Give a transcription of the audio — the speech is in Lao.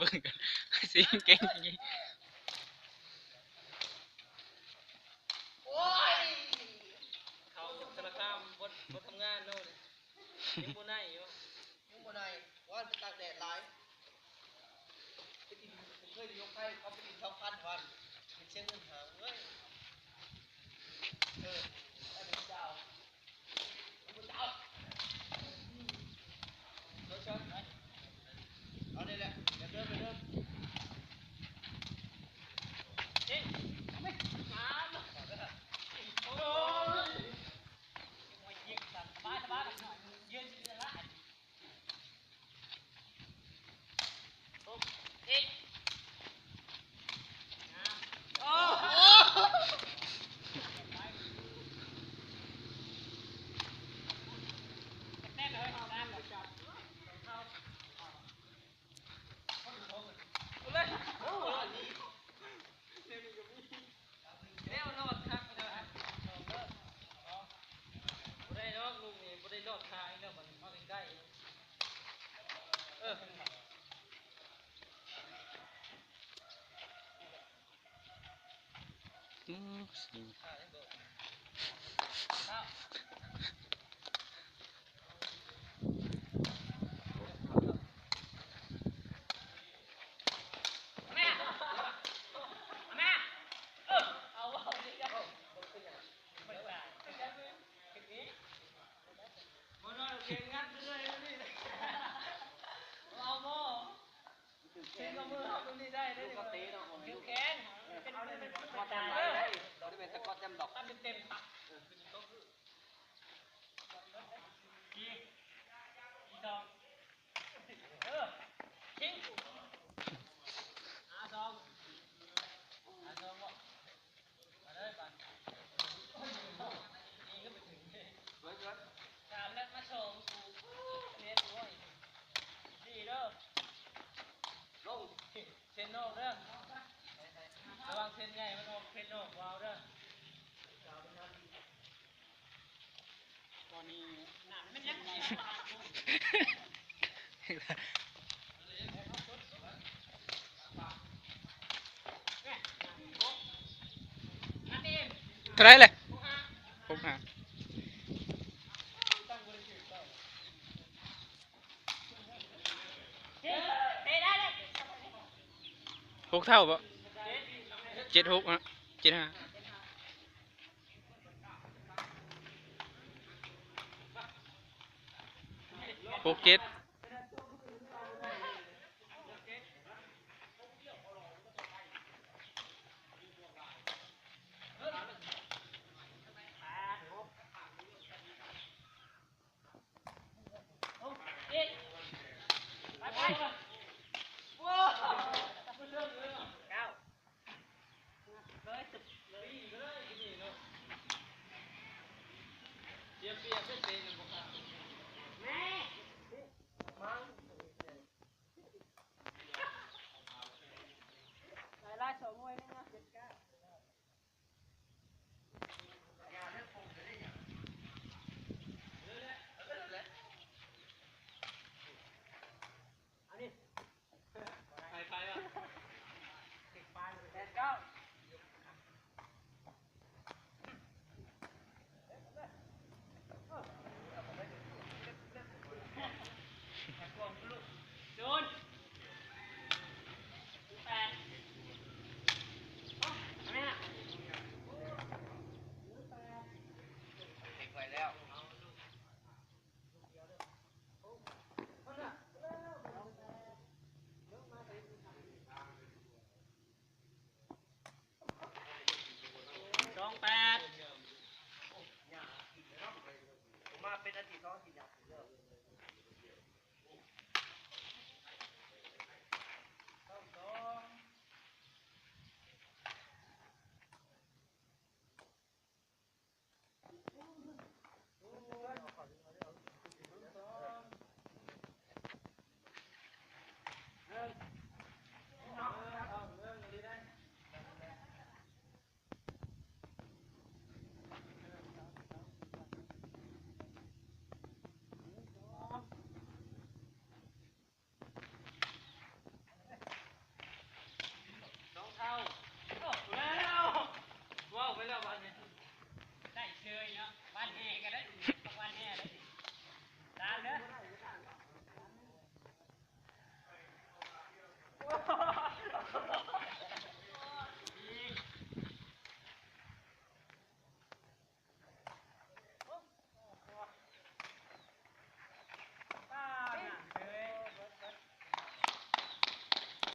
ຊິເກັ່ງ ໂອ້ຍ ເຂົາສາລະຄາມບໍ່ ບໍ່ທຳງານເນາະ ຍັງບໍ່ໄດ້ຢູ່ ຍັງບໍ່ໄດ້ ວ່າໄປຕາກແດດຫຼາຍ ໄປດິນ ເຄີຍໄດ້ຍົກໄຟ ເຂົາໄປດິນຊາວພັນ ວ່າໄປເສຍເງິນຫາເອີຍ ເອີ ໄປເປັນເຈົ້າ. ເອົານີ້ແຫຼະ ຢ່າເດີນ ໄປເດີນ ເອີຍ ສະບາຍ ສະບາຍ ຢືນ ຢືນລະ. ແນວລອດຄັກເນາະ ບໍ່ໄດ້ດອກ ລູກນີ້ບໍ່ໄດ້ລອດຄາງເນາະ ບັດນີ້ມາໃກ້ໆ ເອີ ອືມ ເທົ່າໃດເລີຍ? ຫົກຫ້າ. ຫົກເທົ່າບໍ່? ເຈັດຫົກເນາະ ເຈັດຫ້າ. ຫົກເຈັດ. ແມ່ ບ້ານແຫ່ກໍໄດ້ ບ້ານແຫ່ໄດ້ ຕາມເດີ.